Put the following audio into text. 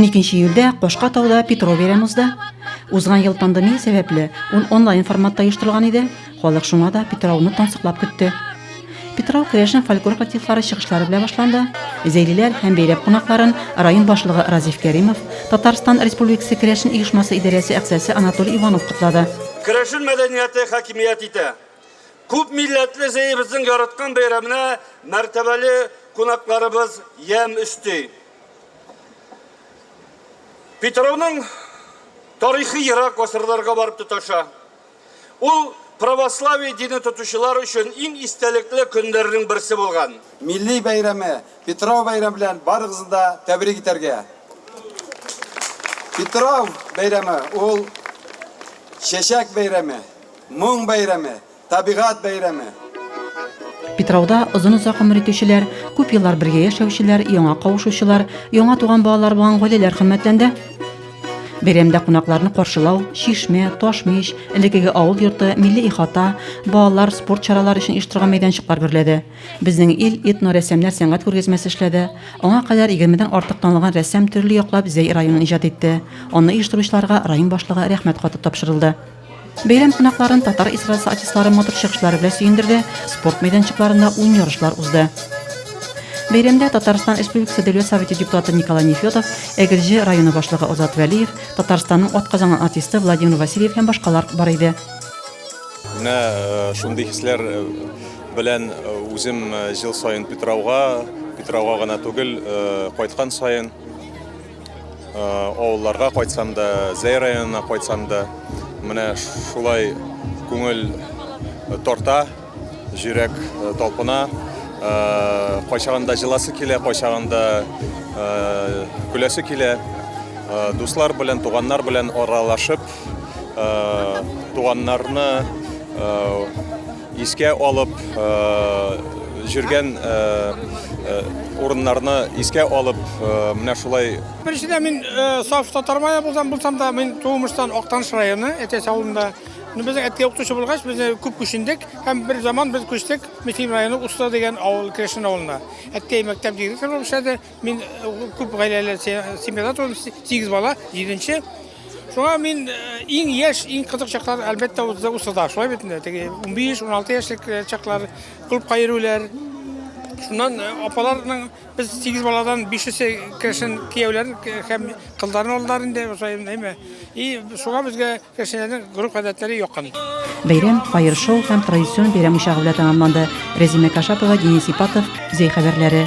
12 июльдә Кашка тауда Петро бәйрәме узды. Узган ел пандемия сәбәпле, ул онлайн форматта оештырылган иде. Халык шуңа да Питрауны тансыклап көтте. Питрау керәшен фольклор коллективлары чыгышлары белән башланды. Зәйлеләр һәм бәйрәм кунакларын район башлыгы Разиф Кәримов, Татарстан Республикасы Керәшен оешмасы идарәсе әгъзасы Анатолий Иванов котлады. Керәшен мәдәнияте хакимият итә. Күп милләтле Зәебезнең яраткан бәйрәменә мәртәбәле кунакларыбыз ямь өсти. Питрауның тарихы ерак гасырларга барып тоташа. Ул православие дине тотучылар өчен иң истәлекле көннәрнең берсе булган. Милли бәйрәме, Питрау бәйрәме белән барыгызны да тәбрик итәргә. Питрау бәйрәме ул чәчәк бәйрәме, моң бәйрәме, табигать бәйрәме. Питрауда озын-озак гомер итүчеләр, күп еллар бергә яшәүчеләр, яңа кавышучылар, яңа туган балалар булган гаиләләр хөрмәтләнде. Бәйрәмдә кунакларны каршылау, чишмә, таш мич, элеккеге авыл йорты, милли ихата, балалар спорт чаралары өчен оештырылган мәйданчыклар гөрләде. Безнең ил этно-рәссамнар сәнгать күргәзмәсе эшләде. Аңа кадәр егермедән артык танылган рәссам төрле яклап Зәй районын иҗат итте. Аны оештыручыларга район башлыгы Рәхмәт хаты тапшырылды. Бәйрәм кунакларын татар эстрадасы артистлары матур чыгышлары белән сөендерде, спорт мәйданчыкларында уен-ярышлар узды. Бәйрәмдә Татарстан Республикасы Дәүләт Советы депутаты Николай Нефедов, Әгерҗе районы башлыгы Азат Вәлиев, Татарстанның атказанган артисты Владимир Васильев һәм башкалар бар иде. Менә э, шундый хисләр э, белән э, үзем ел саен Питрауга, Питрауга гына түгел, кайткан саен Авылларга кайтсам да, Зәй районына кайтсам да, менә шулай күңел тарта, җөрәк талпына. Кайчагында җыласы килә, кайчагында көләсе килә. Дуслар белән, туганнар белән аралашып, туганнарны искә алып, җөргән урыннарны искә алып, менә шулай. Беренчедән, мин саф татар малае булсам, булсам да, мин тумыштан Актаныш районы, Әтәс авылында. Ну, безнең әткәй укытучы булгач, без күп күчендек һәм бер заман без күчтек Мөслим районы Уста дигән авыл, керәшен авылына. Әткәй мәктәп директоры булып эшләде. Мин күп гаиләле семьяда тудым, 8 бала, 7-нче. Шуңа мин иң яшь, иң кызык чаклар, әлбәттә, Усада. Шулай бит инде, теге 15-16 яшьлек чаклар, клубка йөрүләр. Шуннан апаларның без 8 баладан 5-есе керәшен кияүләрен һәм кызларын алдылар инде, шулай әйме. И шуңа безгә Керәшеннәрнең гореф-гадәтләре якын. Бәйрәм фаер-шоу һәм традицион бәйрәм учагы белән тәмамланды. Рәзимә Кашапова, Денис Ипатов, Зәй хәбәрләре.